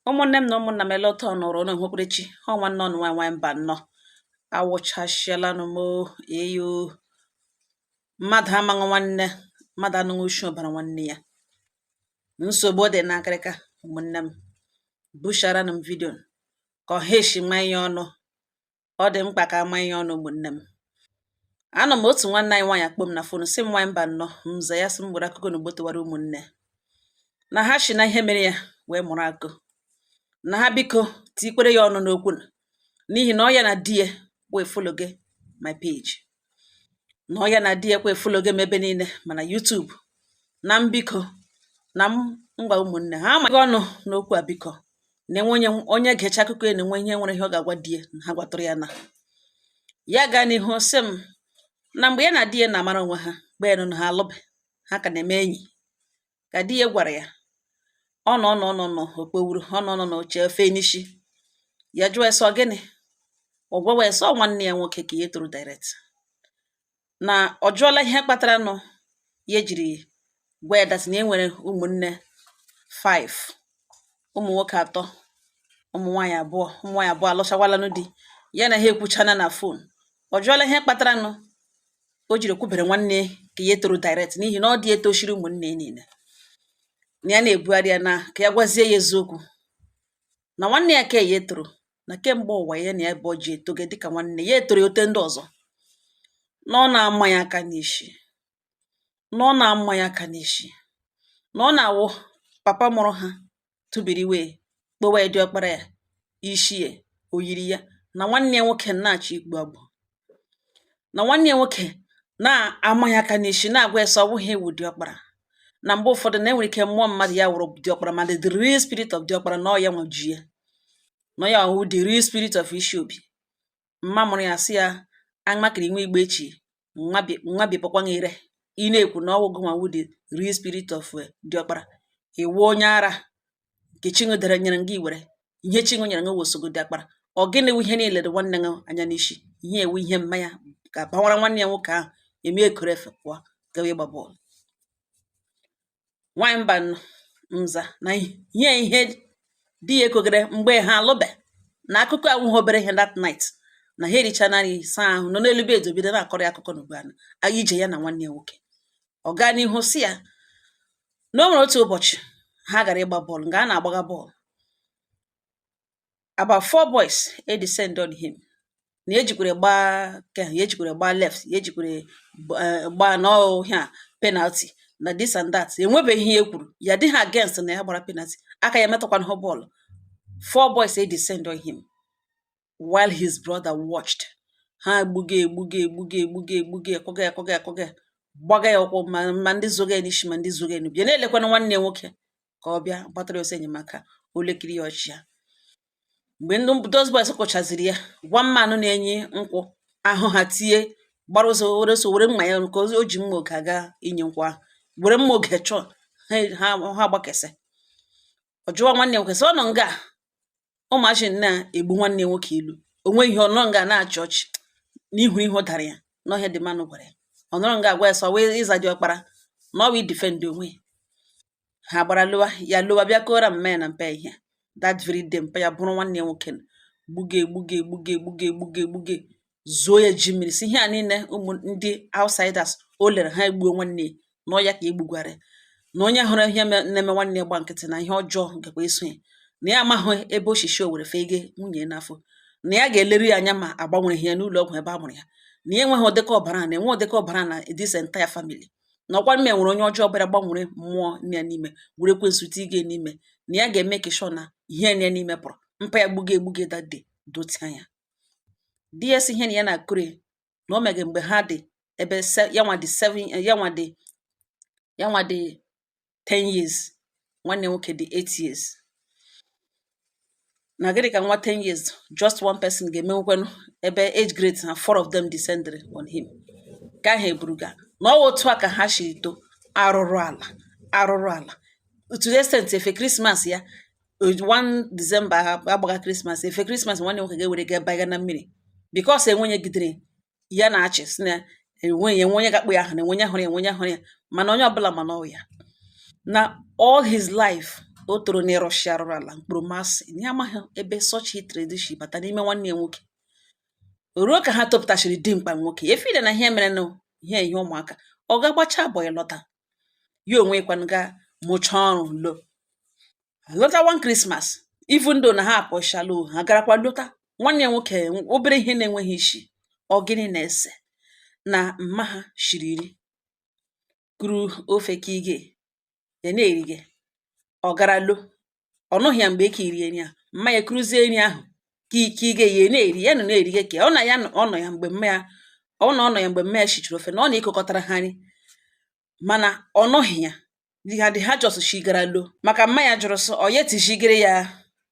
Ụmụnne m na ụmụnna m, ele ụtọ nụrụ ụnụ hụkwurechi ọ nwanne ọnụ nwaanyị nwaanyị mba nnọọ awụchasịalanụ m eyo. Mmadụ amaghị nwanne mmadụ, anụghị ushi ọbara nwanne ya. Nsogbu dị n'akịrịka. Ụmụnne m, busharanụ m video ka ọha eshi ma ihe ọnụ. Ọ dị mkpa ka ama ihe ọnụ. Ụmụnne m, anọ m otu nwanne anyị nwaanyị akpọ m na phone, sị m, "Nwaanyị mba nnọọ." Nza ya, sị m gwere akụkọ na ugbotowara ụmụnne na ha shi na ihe mere ya wee mụrụ akụ na ha biko tikwere ya ọnụ n'okwu, n'ihi na ọ ya na di ya wee follow gị my page, na ọ ya na di ya kwa follow gị m ebe niile, mana YouTube na m biko na m ngwa ụmụnne ha amaghị ọnụ n'okwu a. Biko, na-enwe onye onye gecha akụkọ ya na-enwe ihe nwere ihe ọ ga-agwa di ya na ha gwatụrụ ya na ya gaa n'ihu. Sị m na mgbe ya na di ya na-amara onwe ha, mgbe ya nọ na ha alụbe, ha ka na-eme enyi, ka di ya gwara ya ọ nọ ọ nọ nọ nọ okpowuru ọ nọ nọ n'oche ofe n'isi ya, jụọ ya sị ọ gịnị. Ọ gwawa ya sị ọ nwanne ya nwoke ka ya toro direct, na ọ jụọla ihe kpatara nụ ya ejiri gwa ya that na e nwere ụmụnne 5, ụmụ nwoke atọ, ụmụ nwaanyị abụọ. Ụmụ nwaanyị abụọ alụchawalanụ di ya na ha ekwuchana na phone. Ọ jụọla ihe kpatara nụ o jiri kwubere nwanne ka ya toro direct, n'ihi na ọ dị etochiri ụmụnne ya niile na ya na-ebugharị ya, na ka ya gwazie ya eziokwu na nwanne ya ka ya etoro na kemgbe ụwa ya na ya bụ o ji etoge dịka nwanne ya etoro ya ote ndị ọzọ, na ọ na-ama ya aka n'ishi, na ọ na-ama ya aka n'ishi, na ọ na-awụ papa mụrụ ha tụbiri iwe kpowa ya diọkpara ya ishi ya o yiri ya, na nwanne ya nwoke na-achọ ikpu agbụ, na nwanne ya nwoke na-ama ya aka n'ishi, na-agwa ya sị ọ bụghị ewu diọkpara, na mgbe ụfọdụ na enwere ike mmụọ mmadụ ya wụrụ diọkpara, ma the real spirit of diọkpara na ọ ya nwa ji ya, na ya wụ the real spirit of ishi obi. Mma mụrụ ya sị ya amakịrị nwe igbe echi nwa bịakpọkwa ire ị na-ekwu na ọwụ gụnwa wụ the real spirit of diọkpara, ịwụ onye ara nke chinụ dere nyere gị were ihe chinụ nyere gị wosogo diọkpara. Ọ gịnị wụ ihe niile dị nwanne gị anya n'isi? Ihe ewu ihe mmanya ka bawara nwanne ya nwoke ahụ eme ekoro efe pụọ gawa ịgba bọọlụ. Nwaanyị mba nza na ihe ihe di ya ekogere mgbe ha alụbe na akụkọ awụghị obere ihe. That night na ha ericha nri, saa ahụ, nọ n'elu bed, bido na-akọrọ ya akụkọ n'ugbu a ije ya na nwanne ya nwoke. Ọ gaa n'ihu sị ya na o nwere otu ụbọchị ha gara ịgba bọọlụ, nga a na-agbaga bọọlụ, about four boys e descend on him, na ejikwere gbaa ke ya, ejikwere gbaa left ya, ejikwere gbaa n'ọhịa penalty na this and that. Enwebeghị ihe e kwuru ya dị ha against na ya gbara penalty, aka ya metụkwana hụ bọọlụ. Four boys e descend on him while his brother watched. Ha egbuge egbuge egbuge egbuge egbuge, ekwaga ekwaga ekwaga, gbaga ya ụkwụ, ma ndị zoga ya n'isi, ma ndị zoga ya n'ubi. Ya na-elekwana nwanne ya nwoke ka ọ bịa gbatara ọsọ enyemaka, o lekiri ya ọchị ya. Mgbe ndị those boys kụchaziri ya, one man na-enye nkwụ ahụ ha tie gbara ụzọ were so were mma ya ka o ji mma oge aga inye nkwụ ahụ, were mma oge chọọ ha ha ha gbakesị. Ọ jụwa nwanne ya nwoke sị ọ nọ nga ụmụachị na-egbu nwanne ya nwoke ilu onwe ihe, ọ nọ nga na-achị ọchị n'ihu ihu dara ya n'ọhịa dị mmanụ gwara ya ọ nọrọ nga agwa ya sọ wee ịza dị ọkpara na ọ wụ defend onwe ya. Ha gbara lụwa ya, lụwa bịa kọọrọ mma ya na mpa ya ihe. That very day, mpa ya bụrụ nwanne ya nwoke gbuge egbuge egbuge egbuge egbuge egbuge, zuo ya ji mmiri, si ihe a niile ụmụ ndị outsiders o lere ha egbuo nwanne ya na ọ ya ka egbugwara ya, na onye hụrụ ihe na-eme nwanne ya gba nkịtị, na ihe ọjọọ gakwa eso ya, na ya amaghị ebe oshishi o were fege nwunye ya n'afọ, na ya ga-eleru ya anya ma agbanwere ya n'ụlọ ọgwụ ebe a mụrụ ya, na ya enweghị ụdịka ọbara na enwe ụdịka ọbara na this entire family, na ọkwa mme nwere onye ọjọọ bịara gbanwere mmụọ ya n'ime were ekwensu tige n'ime, na ya ga-eme ka sure na ihe ya n'ime pụrụ. Mpa ya gbuge egbuge that day dotia ya. Di ya si ihe na ya na-akụrụ ya na o mege mgbe ha dị ebe ya nwa dị 7, ya nwa dị 10 years, nwanne nwoke dị 8 years. Na gịnị ka nwa 10 years, just one person ga-emenwekwanụ ebe age grade na four of them descended on him ka ahụ eburuga? Na ọ otu a ka ha si eto arụrụ ala arụrụ ala to the extent efe Christmas ya 1 December agbaga Christmas, efe Christmas, nwanne nwoke ga-ewere ga baga na mmiri because enwenye gidere ya na-achị sị na enweghị enwe onye ga-akpụ ya ahụ, na enwe onye hụrụ ya, enwe onye hụrụ ya, mana onye ọbụla mana ọ ya na all his life. O toro n'ịrụshi arụrụ ala mkpụrụmasị na ya amaghị ebe such hatred shi bata n'ime nwanne ya nwoke. Ruo ka ha topụtachiri dimkpa nwoke, ya efile na ihe mere nụ ihe ihe ụmụaka. Ọ ga gbacha boy lọta, ya onwe kwanụ ga mụchaa ọrụ lo lọta. One Christmas, even though na ha apụchala, ha garakwa lọta, nwanne ya nwoke obere ihe na-enweghị isi. Ọ gịnị na-ese na mma ha shiri iri kuru ofe ka ige ya na-erige? Ọ gara lo, ọ nụghị ya mgbe eke rie nri ahụ. Mma ya kuruzie nri ahụ ka ike ige ya na-eri, ya nọ na-erige ka ọ na ya ọ nọ ya mgbe mma ya ọ nọ, ọ nọ ya mgbe mma ya shichiri ofe na ọ na-ekokọtara ha nri, mana ọ nụghị ya. Ha dị ha just shigara lo, maka mma ya jụrụ sị ọ ya etijigere ya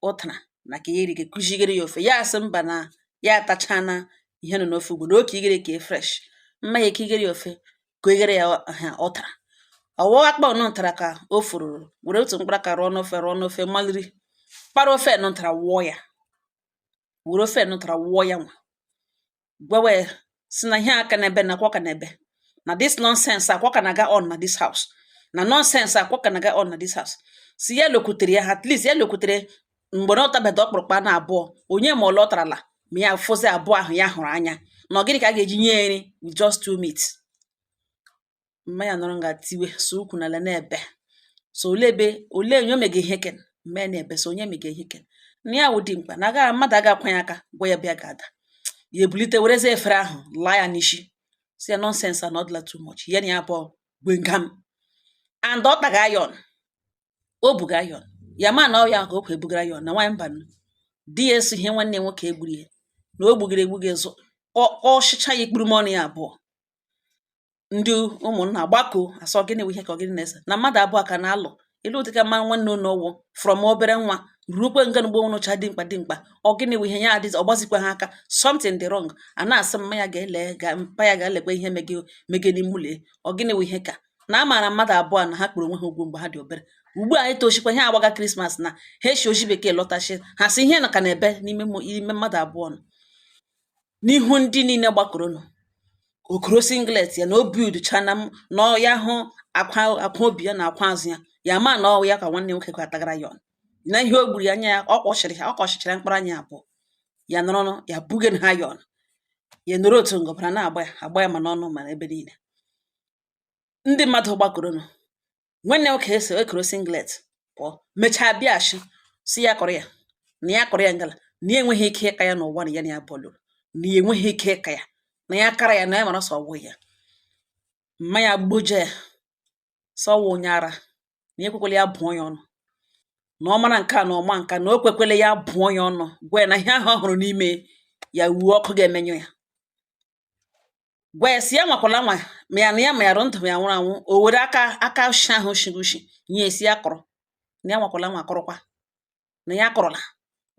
ụtara na ka ya erige, kụzigere ya ofe. Ya asị mba, na ya atachana ihe nọ n'ofe ugbo, na oke igere ka e fresh. Mma ya ekigere ya ofe, kụghere ya ha ụtara, ọwụ akpa ọnụ ntara ka o fururu, were otu mkpụrụ aka rụọ n'ofe, rụọ n'ofe, maliri kpara ofe nụtara, wụọ ya, were ofe nụtara wụọ ya. Nwa gwawa ya si na ihe aka n'ebe na akwa ka n'ebe na this nonsense akwa ka na-aga on na this house, na nonsense akwa ka na-aga on na this house. Si ya lokwutere ya, at least ya lokwutere mgbe na ọ tabedo ọkpụrụkpa na abụọ, onye ma ole ọ tarala, ma ya fụzi abụọ ahụ ya hụrụ anya na ọ gịnị ka a ga-eji nye ya nri with just two meat. Mma ya nọrọ nga tiwe so ukwu n'ala na-ebe so ole ebe ole onye omega ihe ken. Mma ya na-ebe so onye mega ihe ken, na ya wụ dimkpa na aga mmadụ aga akwanye aka gwa ya bịa ga-ada ya ebulite werezie efere ahụ laa ya n'isi, si ya nonsense na ọ dịla too much. Ya na ya abụọ gwengam and ọ taga iron, o buga iron ya, ma na ọ ya ka o kwe ebugara iron na nwaanyị mba di ya esi ihe nwanne ya nwoke egburu ya na o gbugiri egbu ga-ezu ọchịcha ya ikpuru ọnụ ya abụọ. Ndị ụmụnna gbakọ asọ gịnị wụ ihe ka ọ gịnị na-ese na mmadụ abụọ ka na-alụ ịlụ dịka mma nwanne ụnụ ọwụ from obere nwa ruokwe nga mgbe ụnụcha dimkpa dimkpa. Ọ gịnị wụ ihe ya adịzi ọ gbazikwa ha aka? Something dị wrong. A na-asị mma ya ga-ele ga mpa ya ga-elekwa ihe mege mege n'ime ụlọ. Ọ gịnị wụ ihe ka na a maara mmadụ abụọ na ha kpụrụ onwe ha ugwu mgbe ha dị obere? Ugbu a etochikwa ihe agbaga Christmas na ha eshi oji bekee lọtachi, ha sị ihe nọ ka na-ebe n'ime ime mmadụ abụọ nọ n'ihu ndị niile gbakọrọnụ. Okoro singlet ya na o build chana na ọ ya hụ akwa akwa obi ya na akwa azụ ya, ya ma na ọ ya ka nwanne nwoke atagara ya ọnụ na ihe o gburu ya anya ya. Ọ kpọchiri ha, ọ kọchichara mkpụrụ anya abụọ ya nọrọ ya bugen ha ya ọnụ ya nọrọ otu ngọbara na-agba ya agba ya ma n'ọnụ ma n'ebe niile ndị mmadụ gbakọrọnụ. Nwanne nwoke eso ekoro singlet pụọ, mechaa bịaghachi si ya kọrọ ya na ya kọrọ ya ngala, na ya enweghị ike ịka ya n'ụwa, na ya na ya bọlụrụ, na ya enweghị ike ịka ya, na ya kara ya, na ya mara sọ ọwụ ya. Mma ya gboje ya sọ ọwụ onye ara, na ya ekwekwele ya bụọ ya ọnụ, na ọ mara nke a na ọma nka, na o kwekwele ya bụọ ya ọnụ, gwa ya na ihe ahụ ọ hụrụ n'ime ya wuo ọkụ ga-emenyụ ya. Gwa ya si ya nwakwala nwa ma ya na ya ma ya rụ ndụ ma ya nwụrụ anwụ, o were aka aka shi ahụ shiri ushi nye esi ya kọrọ, na ya nwakwala nwa kọrọkwa, na ya kọrọla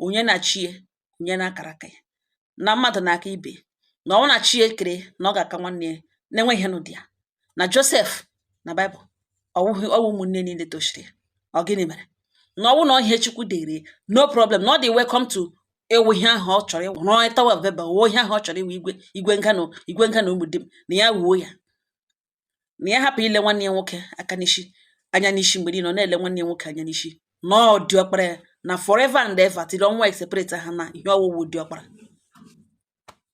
onye na-chi ya, onye na-akara aka ya na mmadụ na-aka ibe, na ọ na chi ya ekere na ọ ga-aka nwanne ya na-enweghị ihe n'ụdị ya na Joseph na Baịbụl ọwụghị ọwụ ụmụnne niile tochiri ya. Ọ gịnị mere na ọwụ na ihe Chukwu dere, no problem, na ọ dị welcome to ịwụ ihe ahụ ọ chọrọ ịwụ, rụọ Tower of Babel, wuo ihe ahụ ọ chọrọ ịwụ, igwe igwe ngano, igwe ngano ụmụ di m, na ya wuo ya, na ya hapụ ile nwanne ya nwoke aka n'isi anya n'isi mgbe niile ọ na-ele nwanne ya nwoke anya n'isi, na ọ dị ọkpara ya na forever and ever till ọnwa separate ha, na ihe ọwụwụ dị ọkpara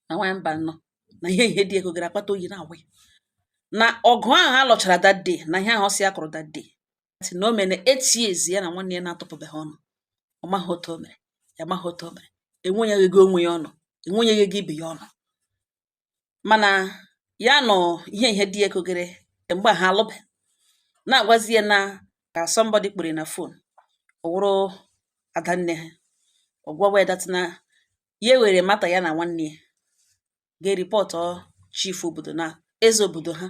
na nwaanyị mba nnọọ na ihe ihe dị ego gara akpata oyi na-awụ ya na ọgụ ahụ ha lọchara that day, na ihe ahụ ọ sị ya kụrụ that day, sị na o mere 8 years ya na nwanne ya na-atụpụbeghị ọnụ. Ọ maghị otu o mere ya, amaghị otu o mere enwenyeghị ego onwe ya ọnụ, enwenyeghị ego ibe ya ọnụ, mana ya nọ ihe ihe di ya kogere mgbe ha alụbe na-agwazi ya na ka somebody kpere na phone, ọ wụrụ adanne ha, ọ gwawa ya that na ya were mata ya na nwanne ya ga-ereport chief obodo na eze obodo ha,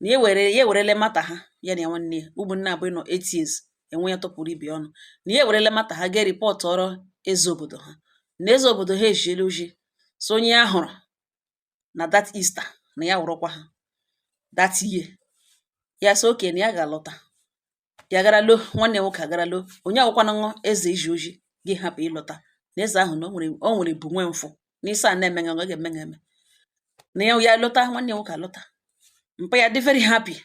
na ya were ya ewerele mata ha, ya na nwanne ya, ụmụnne abụọ nọ 8 years enwe ya tụpụrụ ibe ọnụ, na ya ewerele mata ha ga-ereport ọrọ eze obodo ha, na eze obodo ha ejiela oji so onye ya hụrụ na that Easter na ya wụrụkwa ha that year. Ya sị oke na ya ga-alọta, ya gara lo nwanne nwoke agara lo onye awụkwana ṅụ eze iji oji gị hapụ ịlọta na eze ahụ, na o nwere bụ nwe mfụ n'isi a na-eme ọ ga-eme eme na ya ya lọta. Nwanne nwoke alọta, mpa ya dị very happy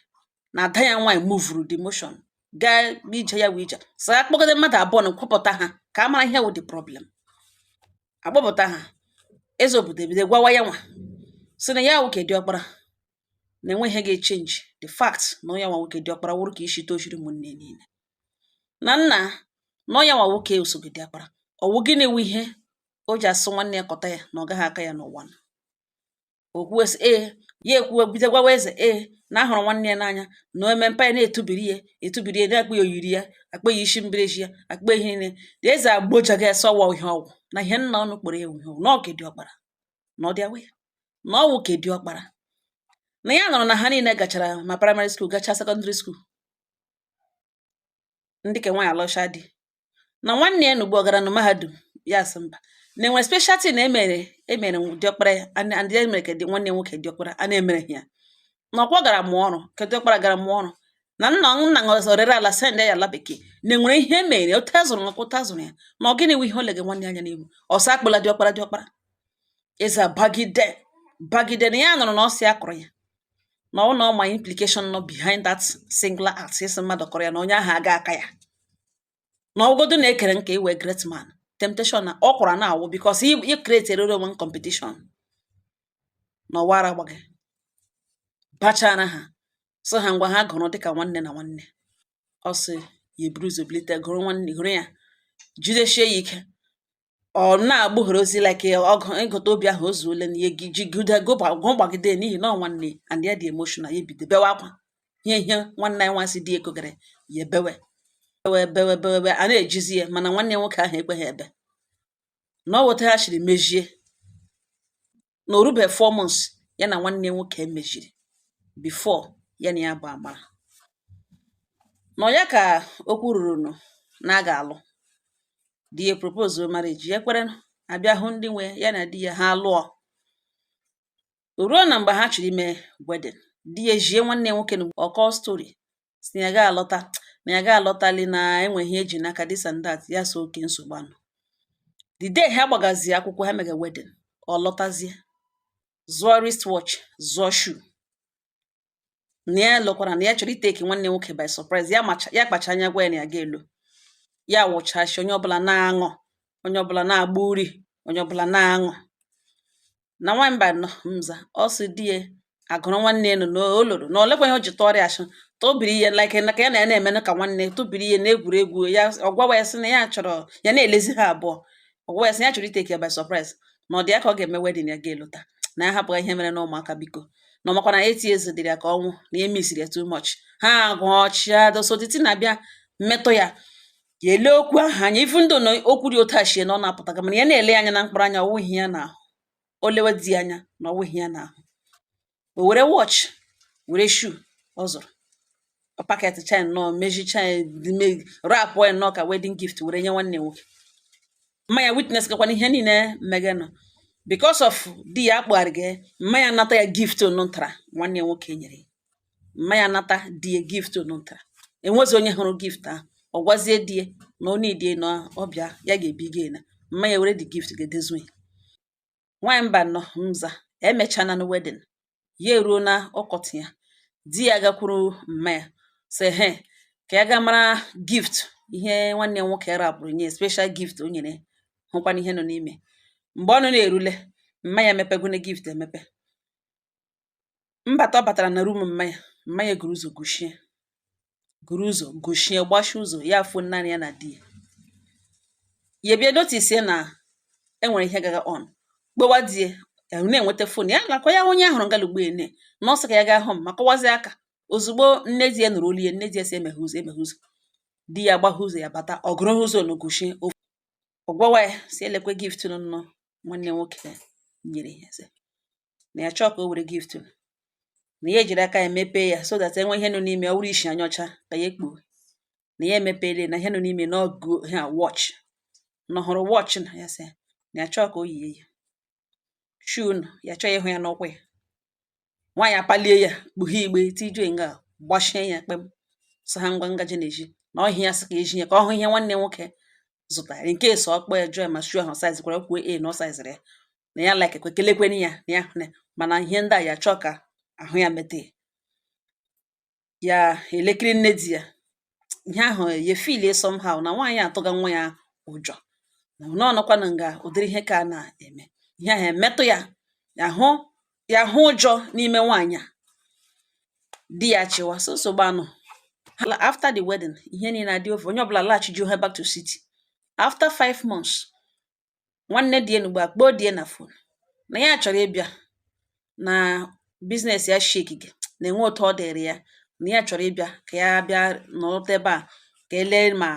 na ada ya nwaanyị movuru the motion. Gaa ije ya wụ ije, sị akpọgide mmadụ abụọ na kwupụta ha ka a mara ihe wụ the problem. Akpọpụta ha, eze obodo ebido gwawa ya nwa, sị na ya wụ ke diọkpara, na enwe ihe ga-echange the fact na onye nwa nwoke diọkpara wụrụ ka isi tochiri ụmụnne niile na nna, na onye nwa nwoke osogo diọkpara. Ọwụ gịnị wụ ihe o ji asụ nwanne ya kọta ya na ọ gaghị aka ya n'ụwa? O kwuo sị ee, ya ekwuo, bido gwawa eze ee na ahụrụ nwanne ya n'anya, na o eme mpa ya na-etubiri ya etubiri ya, na-akpọ ya oyiri ya, akpọ ya isi mbiri ya, akpọ ihe niile. Eze agbojaga ya sọwa ihe ọgwụ na ihe nna ọnụ kpọrọ ya ihe ọgwụ, na ọ ke diọkpara, na ọ dị awe na ọ wụ ke diọkpara, na ya nọrọ na ha niile gachara ma primary school, gachaa secondary school, ndị ke nwaanyị alọcha di na nwanne ya n'ugbu ọ gara na mahadum. Ya sị mba, na enwere special thing na emere emere diọkpara ya and emere ka dị nwanne ya nwoke diọkpara a na-emereghị ya, na ọkwa gara mụọ ọrụ ka diọkpara gara mụọ ọrụ, na nna nna ọzọ rere ala send ya ala bekee, na enwere ihe emere otu a zụrụ nwoke, otu a zụrụ ya, na ọ gịnị wụ ihe o lege nwanne ya anya n'ihu ọsọ akpụla diọkpara diọkpara. Eze bagide bagide na ya nụrụ na ọ sị akụrụ ya, na ọ na ọ ma implication nọ behind that singular act, ịsị mmadụ kọrọ ya na onye ahụ aga aka ya, na ọgụgodu na-ekere nke iwe great man temptation na ọ kwara na-awụ because i create onwe competition na ọwara gbaghị bachara ha, sị ha ngwa, ha gụrụ dịka nwanne na nwanne. Ọ sị ya eburu ụzọ bilite gụrụ nwanne, gụrụ ya, jidesie ya ike, ọ na-agbụghọrọ ozi like ọgụ ịgụta obi ahụ o zuole na ihe jigide gụgbagide, n'ihi na ọ nwanne and ya dị emotional. Ya ebido bewe akwa, ihe ihe nwanne anyị nwa si di ekogara ya, ebewe bewe bewe bewe bewe, a na-ejizi ya, mana nwanne ya nwoke ahụ ekweghị ebe na ọ weta ha shiri mejie na o rube 4 months ya na nwanne ya nwoke mejiri before ya na ya bụ amara nọ ya ka okwu ruru nụ na a ga-alụ di ya, propose marriage, ya kwere, abịa hụ ndị nwe ya na di ya, ha lụọ. O ruo na mgbe ha chọrọ ime wedding, di ya ejie nwanne ya nwoke ọkọ story, si na ya ga alọta, na ya ga alọtali, na enwe ihe eji n'aka, this and that. Ya so oke nsogbu anọ. The day ha gbagazie akwụkwọ, ha mega wedding, ọ lọtazie, zụọ wristwatch, zụọ shoe, na ya lụkwara, na ya chọrọ itake nwanne nwoke by surprise. Ya macha ya kpacha anya gwa ya na ya ga-elo ya wụchachi, onye ọbụla na-aṅụ, onye ọbụla na-agba uri, onye ọbụla na-aṅụ na nwamba nọ nza. Ọ sị di ya agụrụ nwanne ya nọ na o loro na olekwa ihe o ji tụọrọ ya ashụ tụbiri ihe like na ka ya na ya na-eme ka nwanne tụbiri ihe na egwuregwu ya. Ọ gwawa ya sị na ya chọrọ ya na-elezi ha abụọ. Ọ gwawa ya sị ya chọrọ itake ya by surprise, na ọ dị ya ka ọ ga-eme wedding, ya ga-elota na ya hapụghị ihe mere na ụmụaka, biko, na ọmakwa na 8 years dịrị ya ka ọnwụ, na ya misiri ya too much. Ha agụọchịa dosoditi na-abịa mmetụ ya, ya ele okwu ahụ anya ifu ndụ na okwu dị otu a shie na ọ na-apụta, mana ya na-ele ya anya na mkpụrụ anya, ọwụghị ya n'ahụ. O lewe di ya anya na ọwụghị ya n'ahụ. O were watch, were shoe ọ zụrụ, ọ packet chain nọ mezicha ya, wrap ya nnọọ ka wedding gift, were nye nwanne nwoke. Mma ya witness gakwana ihe niile megenụ because of di ya akpụgharị gị. Mma ya nata ya gift onu ntara nwanne ya nwoke nyere ya. Mma ya nata di ya gift onu ntara, enwezi onye hụrụ gift ahụ. Ọ gwazie di ya na ọ need na ọbịa ya ga-ebiga na mma ya were the gift ga-edezu ya. Nwaanyị mba nọ nza, emechana na wedding ya, eruo na ọkọtị ya, di ya gakwuru mma ya, sị he ka ya ga mara gift ihe nwanne ya nwoke rapụrụ nye, special gift o nyere, hụkwana ihe nọ n'ime. Mgbe ọ nọ na-erule, mma ya emepegone gift emepe. Mbata ọ batara na room mma ya, mma ya guru ụzọ gushie, guru ụzọ gushie, gbachie ụzọ ya, afụ naanị ya na di ya. Ya bịa notice na enwere ihe gaga on, kpọwa di ya, ya na-enweta phone ya nakwa ya onye ahụrụ ngala ugbo ene na ọ sị ka ya gaa hụ m ma kọwazie aka. Ozugbo nne di ya nụrụ olu ya, nne di ya si emeghe ụzọ, emeghe ụzọ. Di ya agbaghe ụzọ, ya bata, ọ gụrụ ụzọ na gushie. Ọ gwawa ya si elekwe gift nọ nnọọ nwanne nwoke nyere ya, sị na ya chọọ ka o were gift, na ya ejiri aka ya mepee ya so that enwe ihe nọ n'ime, ọ wụrụ ishi anya ọcha ka ya ekpuo, na ya emepele na ihe nọ n'ime na ọgụ ha watch, na ọ hụrụ watch, na ya sị na ya chọọ ka o yie ya shoe nụ, ya chọọ ịhụ ya n'ụkwụ ya. Nwaanyị apalie ya, kpughee igbe tijue nga, gbachie ya kpem, sị ha ngwa, ngaji na-eji na ọhịa ya, sị ka eji ya ka ọ hụ ihe nwanne nwoke zụtara nke so. Ọkpọ ya, jụọ ya ma shoe ahụ size kwara, kwuo e na ọ sizere ya, na ya like ekwe, kelekweni ya na ya hụ ya, mana ihe ndị a ya chọọ ka ahụ ya mete ya. Elekiri nne di ya Ihe ahụ ya feelie somehow na nwaanyị atụga nwa ya ụjọ, na ọ nọkwanụ nga ụdịrị ihe ka a na-eme. Ihe ahụ emetụ ya, ya hụ, ya hụ ụjọ n'ime nwaanyị a. Di ya chịwa so nsogbu anụ. After the wedding, ihe niile adị over, onye ọbụla laghachi ha back to city. After 5 months, nwanne di ya ugbu a kpọọ di ya na phone na ya chọrọ ịbịa na business ya shake gị, na-enwe otu ọ dịrị ya, na ya chọrọ ịbịa ka ya bịa nọrọta ebe a ka elee ma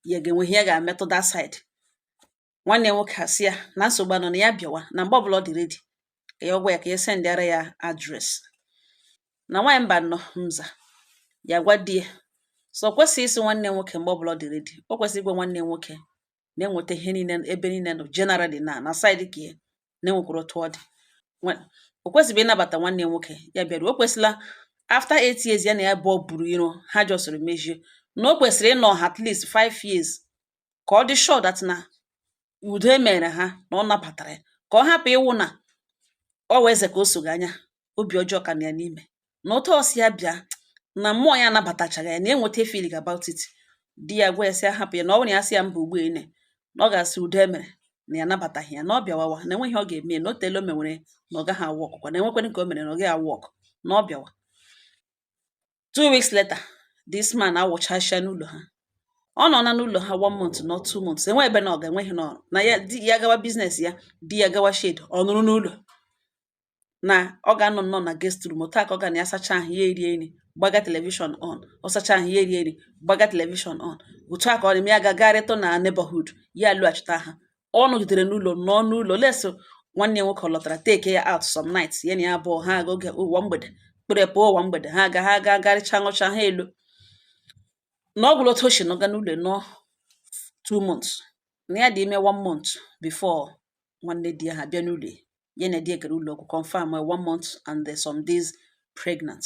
ya ga-enwe ihe ya ga-emetụ that side. Nwanne ya nwoke asị ya na nsogbu anọ, na ya bịawa na mgbe ọbụla ọ dị ready, ka ya gwa ya ka ya sendịara ya address. Na nwaanyị mba nọ nza ya gwa di ya so o kwesịghị isi nwanne ya nwoke mgbe ọbụla ọ dị ready. O kwesịrị ịgwa nwanne ya nwoke na-enweta ihe niile ebe niile nọ generally na side ka ya na-enwekwara otu ọ dị. O kwesịrị ịnabata nwanne ya nwoke ya bịaruo. O kwesịla after 8 years ya na ya bụ buru iro ha jọsịrị mejie, na o kwesịrị ịnọ at least 5 years ka ọ dị sure that na udo e mere ha, na ọ nabatara ya, ka ọ hapụ ịwụ na ọ wụ eze ka o sogo anya obi ọjọọ ka na ya n'ime na otu ọsị ya bịa na mmụọ ya anabatachaghị ya, na enweta feeling about it. Di ya gwa ya sị ya hapụ ya, na ọ bụrụ na ya sị ya mba ugbu ene, na ọ ga-asị udo emere na ya anabataghị ya, na ọ bịawawa na enweghị ọ ga-eme, na o teela o menwere na ọ gaghị awụ ọkụkwa, na enwekwanụ ka o mere na ọ gaghị awụ ọkụ, na ọ bịawa. 2 weeks later, this man awụchasịa n'ụlọ ha. Ọ nọ na n'ụlọ ha one month, not 2 months, enwe ebe na ọ ga-enweghị nọ na ya. Di ya gawa business ya, di ya gawa shed, ọ nụrụ n'ụlọ na ọ ga-anọ nnọọ na guest room. Otu a ka ọ ga na ya sacha ahụ, ya erie nri, gbaga television on. Ọ sacha ahụ, ya erie nri, gbaga television on. Otu a ka ọ dị. Ya ga-agagharịtụ na neighborhood, ya alụghachita ha. Ọ nọgidere n'ụlọ, nọ n'ụlọ leso. Nwanne ya nwoke ọ lọtara take ya out some nights, ya na ya abụọ ha aga oge ụwa mgbede kpere pụọ ụwa mgbede, ha aga garịcha ṅụcha ha elu na ọ gwụrụ. Otu o si nọga n'ụlọ nọ 2 months, na ya dị ime one month before nwanne di ya ha bịa n'ụlọ ya. Ya na di ya gara ụlọ ọgwụ confirm one month and some days pregnant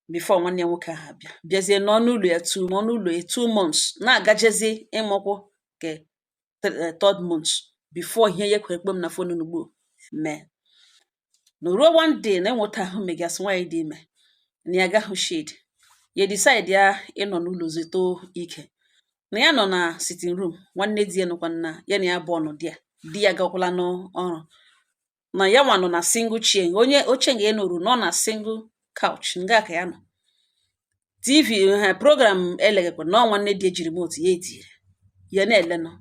before nwanne ya nwoke ahụ abịa, bịazie nọ n'ụlọ ya two, nọ n'ụlọ ya 2 months, na-agajezi ịmụkwụ ke third month before ihe ya kwere kpom na phone n'ugbo mee na ruo one day na enweta ahụ megasị nwaanyị dị ime na ya agahụ shed. Ya decide ya ịnọ n'ụlọ zito ike na ya nọ na sitting room. Nwanne di ya nọkwa na ya na ya bụ ọnọ di ya. Di ya gakwala n'ọrụ, na ya nwa nọ na single chair, onye oche nga ya nọrụ nọ na single couch nga ka ya nọ. TV ha program eleghekwa na ọ nwanne di ya ji remote ya etinyere ya na-elenụ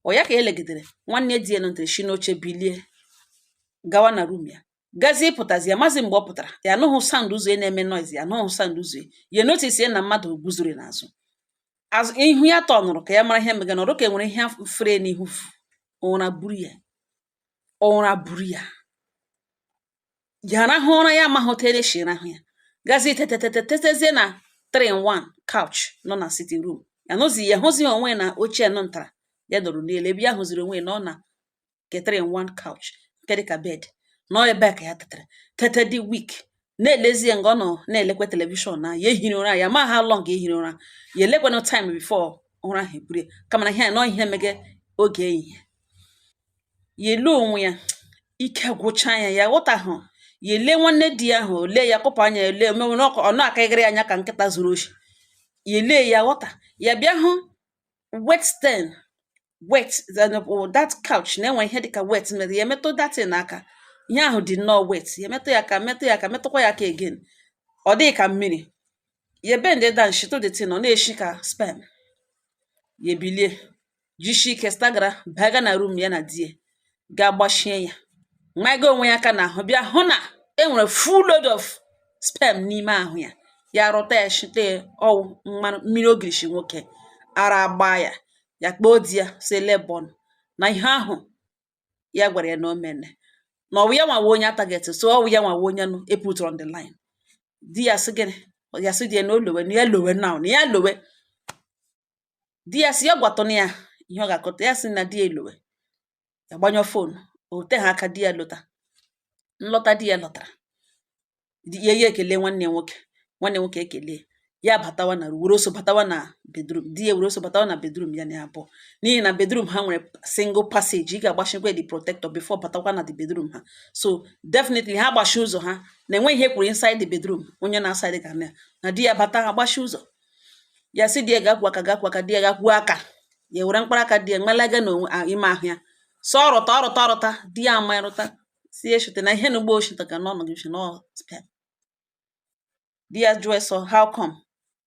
ọ ya ka elegidere. Nwanne di ya nọtere shi n'oche bilie gawa na room ya, gazie ịpụtazi ya mazi mgbe ọ pụtara, ya anụghị sound ụzọ ya na-eme noise, ya anụghị sound ụzọ ya. Ya notice ya na mmadụ guzoro n'azụ azụ ihu ya tọnụrụ ka ya mara ihe mega na ọrụ ka enwere ihe fere n'ihu. Ụra buru ya, ụra buru ya, ya rahụ ụra ya amaghị otu esi rahụ. Ya gazie tetetete, tetezie na 3 in 1 couch nọ na sitting room. Ya nụzi ya hụzi onwe ya na oche nọ ntara ya nọrọ n'elu ebe ya hụziri onwe ya na ọ na nke 3 in 1 couch nke dịka bed nọ ebe a ka ya tetere, tete dị weak, na-elezi ya nga ọ nọ na-elekwa television na ya ehiri ụra. Ya ma how long ehiri ụra ya, elekwanụ time before ụra ahụ eburu ya, kama na ihe a nọ ihe mege oge ehihie. Ya ele onwe ya, ike gwụcha ya, ya ghọtahụ. Ya ele nwanne di ya ahụ, ole ya kụpụ anya ele omenwe ọ na-akagịrị anya ka nkịta zuru oshi. Ya ele ya, ghọta ya, bịa hụ wet stain, wet that couch na-enwe ihe dịka wet mere. Ya metụ that thing aka, ihe ahụ dị nnọọ wet. Ya metụ ya aka, metụ ya aka, metụkwa ya aka again, ọ dịghị ka mmiri. Ya bend down shitụ the thing, ọ na-eshi ka sperm. Ya ebilie jisie ike stagara baga na room ya na di ya, ga gbashie ya, maga onwe ya aka n'ahụ, bịa hụ na e nwere full load of sperm n'ime ahụ ya. Ya rụta ya, shite ya, ọwụ mmanụ mmiri ogirishi nwoke ara gbaa ya. Ya kpọọ di ya sị lebọn na ihe ahụ ya gwara ya na o mene, na ọwụ ya nwawa onye target, so ọwụ ya nwawa onye nụ e put on the line. Di ya sị gịnị? Ya sị di ya na o lowe, na ya lowe now, na ya lowe. Di ya sị ya gwatụnụ ya ihe ọ ga-akọta. Ya sị na di ya elowe. Ya gbanyụọ phone. O te ha aka di ya lọta. Nlọta di ya lọtara, ya ya ekele nwanne ya nwoke, nwanne ya nwoke ekele ya, batawa na were oso batawa na bedroom di ya, were oso batawa na bedroom ya na ya abụọ, n'ihi na bedroom ha nwere single passage. Ị ga-agbachikwa the protector before batakwa na the bedroom ha. So definitely ha gbachi ụzọ ha na enweghị ihe kwuru inside the bedroom, onye na outside ga na na di ya bata agbachi ụzọ. Ya sị di ya gakwuo aka, gakwuo aka. Di ya gakwuo aka, ya were mkpụrụ aka di ya melaga n'onwe ime ahụ ya, sọ ọrụta ọrụta ọrụta. Di ya ama ịrụta si eshite na ihe na ugbo oshite ka n'ọnụ gị nọ sperm. Di ya jụọ sọ, "How come?"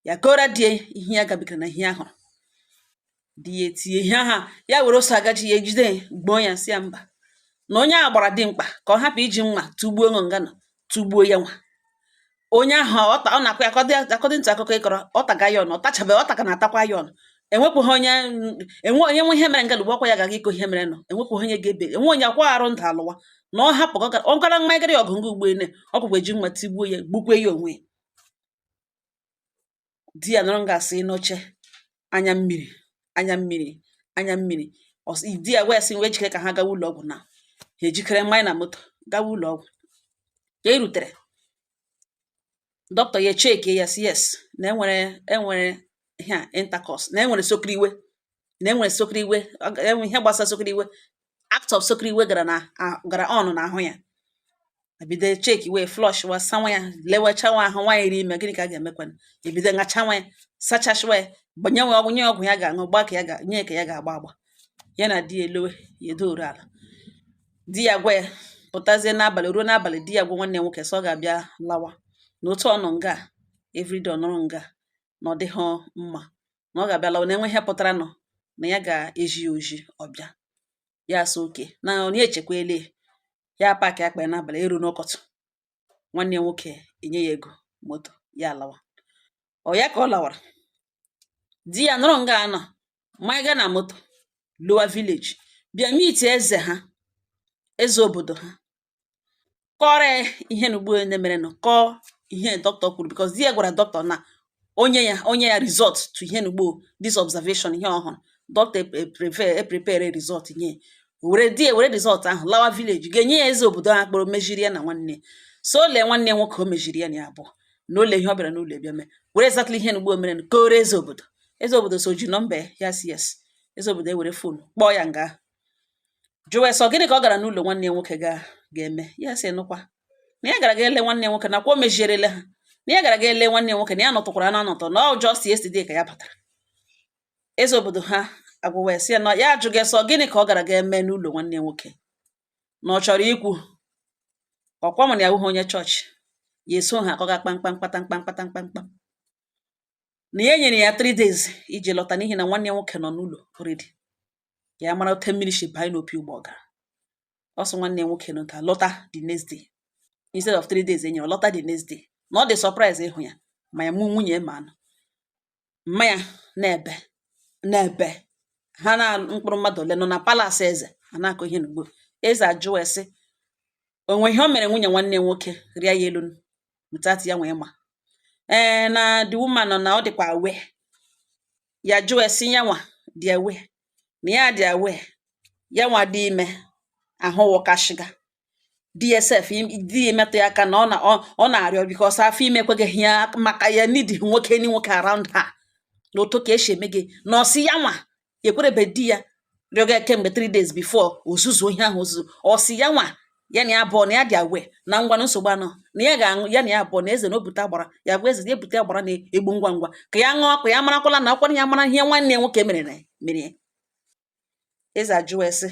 Ya kọrọ di ya ihe ya gabigara na ihe ya hụrụ. Di ya etinye ihe aha ya were ose agaji ya ejide ya, gboo ya, si ya mba, na onye a gbara dimkpa ka ọ hapụ iji mma tụgbuo ṅụ ngana tụgbuo ya. Nwa onye ahụ ọ na-akụ ya according to akụkọ ịkọrọ, ọ taga ya ọnụ, ọ tachabe, ọ taka na-atakwa ya ọnụ. Enwepụghị onye enwe onye nwe ihe mere nga ugbu ọkwa ya gaga ịkọ ihe mere nọ. Enwepụghị onye ga-ebe enwe onye akwa arụ ndụ alụwa na ọ hapụ ka ọ gara mmagharị ọgụ nga ugbo ene ọ kwakwa eji mma tigbuo ya, gbukwe ya onwe ya. Di ya nọrọ nga asị n'oche, anya mmiri, anya mmiri, anya mmiri. Di ya wee sị wee jikere ka ha gawa ụlọ ọgwụ, na ha ejikere mmanya na moto gawa ụlọ ọgwụ. Ka e rutere, dọkịta ya echeke ya, sị yes, na enwere ihe a intercourse, na enwere sokiriwe, na enwere sokiriwe, enwe ihe gbasara sokiriwe, act of sokiriwe gara na gara on n'ahụ ya. Ebido cheki wee flush wa, sawa ya, lewechawa ahụ nwaanyị ri ime. Gịnị ka a ga-emekwanụ? Ebido ṅachawa ya, sachasịwa ya, gbanye nwe ọgwụ, nye ọgwụ ya ga-aṅụ, gbaa ka ya ga nye ka ya ga-agba agba. Ya na di ya elowe ya, edoru ala. Di ya gwa ya pụtazie n'abalị. Ruo n'abalị, di ya gwa nwanne ya nwoke sị ọ ga-abịa lawa, na otu ọ nọ nga everyday, ọ nọrọ nga na ọ dịghọ mma, na ọ ga-abịa lawa, na enwe ihe pụtara nọ na ya ga-eji ya oji ọbịa. Ya sị oke na onye echekwele ya pack akpa ya n'abalị. Eru n'ụkọtụ, nwanne ya nwoke enye ya ego moto, ya alawa. Ọ ya ka ọ lawara, di ya nọrọ nga anọ mmanya na moto lower village, bịa meet eze ha, eze obodo ha, kọrọ ya ihe na ugbo onye mere nụ, kọọ ihe dọkịta kwuru, because di ya gwara dọkịta na onye ya result to ihe na ugbo this observation, ihe ọhụrụ dọkịta prepare prepare result nye were. Di ya were result ahụ lawa village, ga-enye ya eze obodo ha kpọrọ mejiri ya na nwanne so ole nwanne ya nwoke o mejiri ya na ya abụọ na ole ihe ọ bịara n'ụlọ bịa mee, were exactly ihe na ugbo mere kọrọ eze obodo. Eze obodo so ji nọmba ya, si yes. Eze obodo ewere phone kpọọ ya nga, jụwa sọ gịnị ka ọ gara n'ụlọ nwanne ya nwoke ga ga-eme. Ya sị nụkwa na ya gara ga ele nwanne ya nwoke, nakwa o mejierele ha, na ya gara ga ele nwanne ya nwoke, na ya nọtụkwara na anọtọ na ọ just yesterday ka ya batara. Eze obodo ha agwawa ya sị ya na ya ajụghị sọ gịnị ka ọ gara ga eme n'ụlọ nwanne ya nwoke, na ọ chọrọ ikwu ọkwa mana ya wụghị onye chọọchị, ya eso ha akọga kpamkpam kpatamkpam kpatamkpam, na ya nyere ya 3 days iji lọta, n'ihi na nwanne ya nwoke nọ n'ụlọ already. Ya mara ote mmiri si banye n'opi ụgbọ gara. Ọ sị nwanne ya nwoke nọta lọta the next day instead of 3 days enyere, lọta the next day, na ọ dị surprise ịhụ ya, ma ya mụ nwunye ma anụ mma ya na-ebe na-ebe ha na mkpụrụ mmadụ ole nọ na palace eze a na-akọ ihe n'ugbo. Eze ajụwa sị o nwe ihe o mere nwunye nwanne ya nwoke rịa ya elu without ya nwee ma ee na the woman nọ na ọ dịkwa aware. Ya jụọ sị ya nwa dị aware, na ya dị aware ya nwa dị ime ahụ wụkashịga di ya sef, di ya metụ ya aka na ọ na ọ na-arịọ because afọ ime ekweghị ya, maka ya need nwoke ni nwoke around her, na otu ka esi eme gị na ọsị ya nwa ekwerebe di ya rịọga kemgbe 3 days before ozuzu ihe ahụ ozuzu. Ọsị ya nwa ya na ya abụọ na ya dị aware na ngwa na nsogbu anọ, na ya ga-aṅụ ya na ya abụọ na eze na obute agbara ya gwa eze na ebute agbara na-egbu ngwa ngwa ka ya ṅụọ ka ya marakwala na ọkwara ya mara ihe nwanne ya nwoke mere na mere ya. Eze ajụwa sị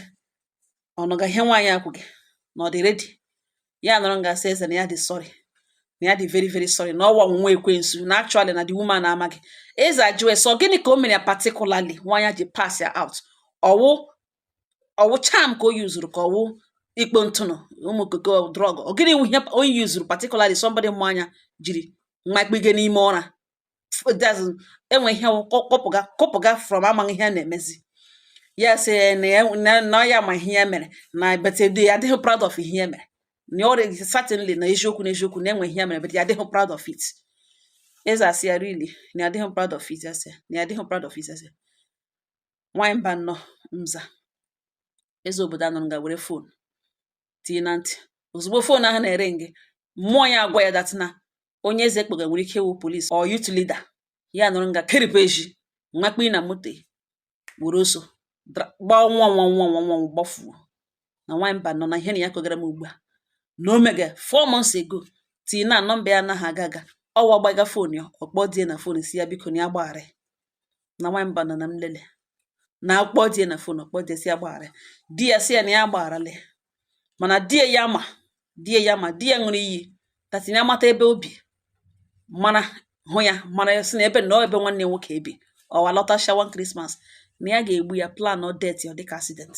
ọnụga ihe nwaanyị akwụghị na ọ dị ready. Ya nọrọ nga sị eze na ya dị sorry, na ya dị very very sorry, na ọwa ọnwụnwa ekwensu, na actually na the woman amaghị. Eze ajụwa sị ọ gịnị ka o mere ya particularly nwaanyị ji pass ya out? Ọwụ ọwụ charm ka o yuzuru, ka ọwụ ikpo ntụnụ ụmụ koko drug? Ọ gịnị wụ ihe o yuzuru particularly somebody mụ anya jiri makpige n'ime ụra? Enwe ihe kọpụga kọpụga from amaghị ihe a na-emezi. Ya sị na ya na ya ma ihe ya mere na, but ya adịghị proud of ihe ya mere, na ọ certainly na eziokwu na eziokwu na enwe ihe ya mere, but ya adịghị proud of it. Eze asị ya really, na ya adịghị proud of it? Ya sị na ya adịghị proud of it. Ya sị nwaanyị mba nnọọ nza. Eze obodo anọrọ nga were phone tinye na ntị. Ozugbo phone ahụ na-ere nge, mmụọ ya agwa ya that na onye eze kpọga nwere ike ịwụ police or youth leader. Ya nọrọ nga keripụ eji makpi na moto were oso gbaa nwa nwa nwa nwa nwa gbafuo. Na nwaanyị mba nọ na ihe na ya kọgara m ugbu a na o mege 4 months ago tii na nọmba ya anaghị aga aga ọwa gbaga phone ya, ọkpọ die na phone si ya biko na ya gbaghara. Na nwaanyị mba nọ na mlele na akpọ di ya na phone, ọkpọ di ya sị ya gbaghara. Di ya sị ya na ya agbagharala ya, mana di ya ma, di ya ma di ya ṅụrụ iyi that na ya mata ebe obi mara hụ ya, mara ya, sị na ebe na ebe nwanne ya nwoke ebi, ọ alọtasịa one Christmas, na ya ga-egbu ya, plan ọ death ya, ọ dịka accident,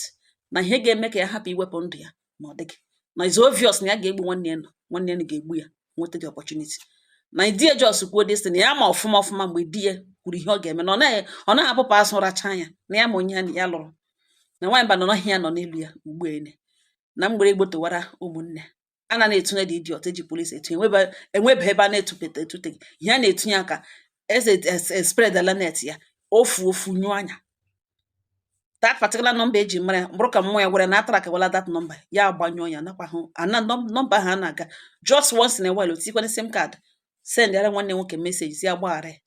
na ihe ga-eme ka ya hapụ iwepụ ndụ ya, na ọ dịghị na is obvious na ya ga-egbu nwanne ya nọ, nwanne ya ga-egbu ya, nweta the opportunity. Na di ya just kwuo this thing, ya ma ọfụma ọfụma mgbe di ya kwuru ihe ọ ga-eme, na ọ naghị apụpụ azụ racha ya, na ya ma onye ya ya lụrụ. Na nwaanyị mba nọ n'ọhịa ya nọ n'elu ya ugbu ene na mgbere gbotowara ụmụnne a na na-etunye dị idiot eji polisi etunye, enwebe ebe a na-etupete etuteghị ihe a na-etunye aka eze spread ala net ya ofu ofu nyụọ anya. That particular number eji mara ya bụrụ ka mmụọ ya gwara na atara that number ya agbanyụọ ya, nakwa hụ ana number ahụ a na-aga. Just once in a while, otikwana SIM card, send yara nwanne nwoke message si ya gbaghara ya.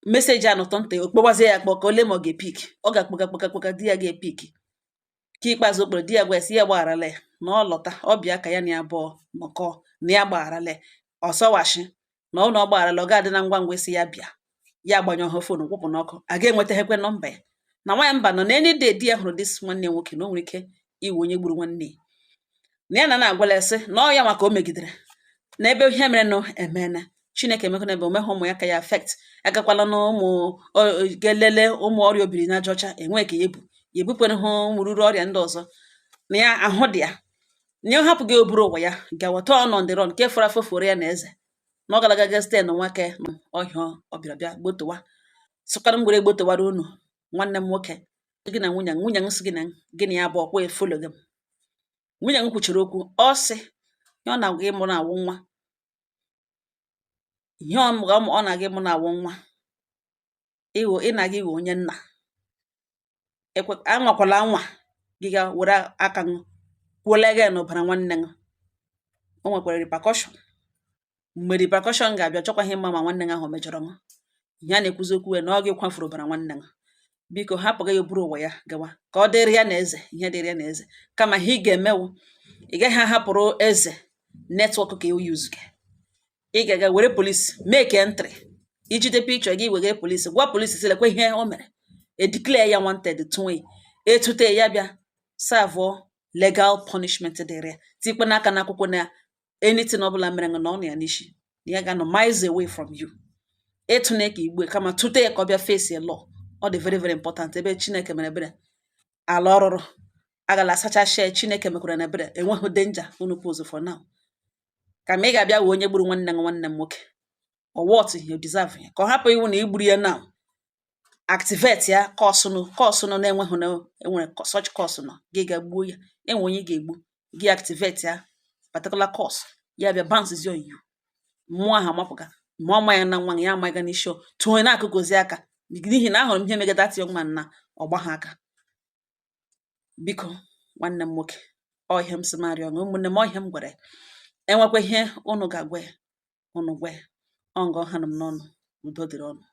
Message a nọtọ ntị, okpọgbazie ya akpọ ka ole ma ọ ga-epick, ọ ga-akpọga kpọga kpọga, di ya ga-epick. Ka ikpeazụ o kpere di ya, gwa ya sị ya gbagharala ya, na ọ lọta ọ bịa ka ya na ya abụọ nọkọọ, na ya gbagharala ya. Ọsọwashi na ọ na ọ gbagharala, ọ ga-adị na ngwa ngwa isi ya bịa, ya agbanyụ ha phone, kwụpụ n'ọkụ, a ga-enwetaghekwe number ya. Na nwaanyị mba nọ na any day di ya hụrụ this nwanne ya nwoke, na o nwere ike iwe onye gburu nwanne ya, na ya na na-agwala ya sị na ọ ya maka o megidere na ebe ihe mere nụ emeela. Chineke emekwana ebe omeghe ụmụ ya ka ya affect, agakwala na ụmụ ga-elele ụmụ ọrịa obiri n'aja ọcha enwe ka ya ebu ya ebupụrụ ha ụmụ ruru ọrịa ndị ọzọ, na ya ahụ dị ya, na ya hapụ gị oburu ụwa ya gawa tọọ nọ ndị rọn nke fọrọ afọ foro ya na eze, na ọ gara aga site n'nwa ke ọhịa ọ bịara bịa gbotowa sịkwara m were gbotowara unu. Nwanne m nwoke, gị na nwunye nwunye m sị gị na gị na ya bụ ọkwa efolo gị. Nwunye m kwuchiri okwu, ọ sị ihe ọ na-agwa ịmụ na-awụ nwa, ihe ọ na-aga ịmụ na-awụ nwa ịghọ, ị na-aga ịghọ onye nna ekwe. Anwakwala anwa gị ga were aka ṅụ kwuola gị n'ọbara nwanne ṅụ, o nwekwara repercussion. Mgbe repercussion ga-abịa, chọkwaghị ịma ma nwanne gị ahụ o mejọrọ ṅụ. Ihe a na-ekwuzi okwu ya na ọ gị kwafuru ọbara nwanne ṅụ. Biko hapụ gị ya buru ụwa ya gawa, ka ọ dịrị ya na eze, ihe dịrị ya na eze. Kama ihe ị ga-emewu, ị gaghị ahapụrụ eze network ka e use gị. Ị ga-aga were polisi make entry, ijide picture gị wegara polisi, gwa polisi sị lekwa ihe o mere, e declare ya wanted, tụnwe etute ya, bịa serve legal punishment dịrị ya, tikwe n'aka n'akwụkwọ na anything ọbụla mere na ọ nọ ya n'isi, na ya ga-anọ miles away from you. Ịtụna ka igbe kama tute ya ka ọ bịa face a law. Ọ dị very very important. Ebe Chineke mere ebere, ala ọrụrụ agala asachasịa ya, Chineke mekwara na ebere, enweghị danger unu pose for now. Kama ị ga-abịa wee onye gburu nwanne gị. Nwanne m nwoke, or what you deserve ya, ka ọ hapụ iwu na igburu ya now, activate ya curse nụ, curse nụ na-enweghị na enwere such curse nọ gị ga gbuo ya, enwe onye ị ga-egbu gị, activate ya particular curse, ya bịa bounce on you, mmụọ ahụ amapụga ma ọ ma ya na nwa ya amaghị n'isi tụọ na-akụgozi aka, n'ihi na ahụrụ m ihe megide that young man na ọgba ha aka. Biko nwanne m nwoke, ọ ihe m sị m arịọ ụmụnne m, ọ ihe m gwara ya, enwekwa ihe unu ga-agwa ya, unu gwa ya. Ọ nga ọha nọ m n'ọnụ. Udo dịrị ọnụ.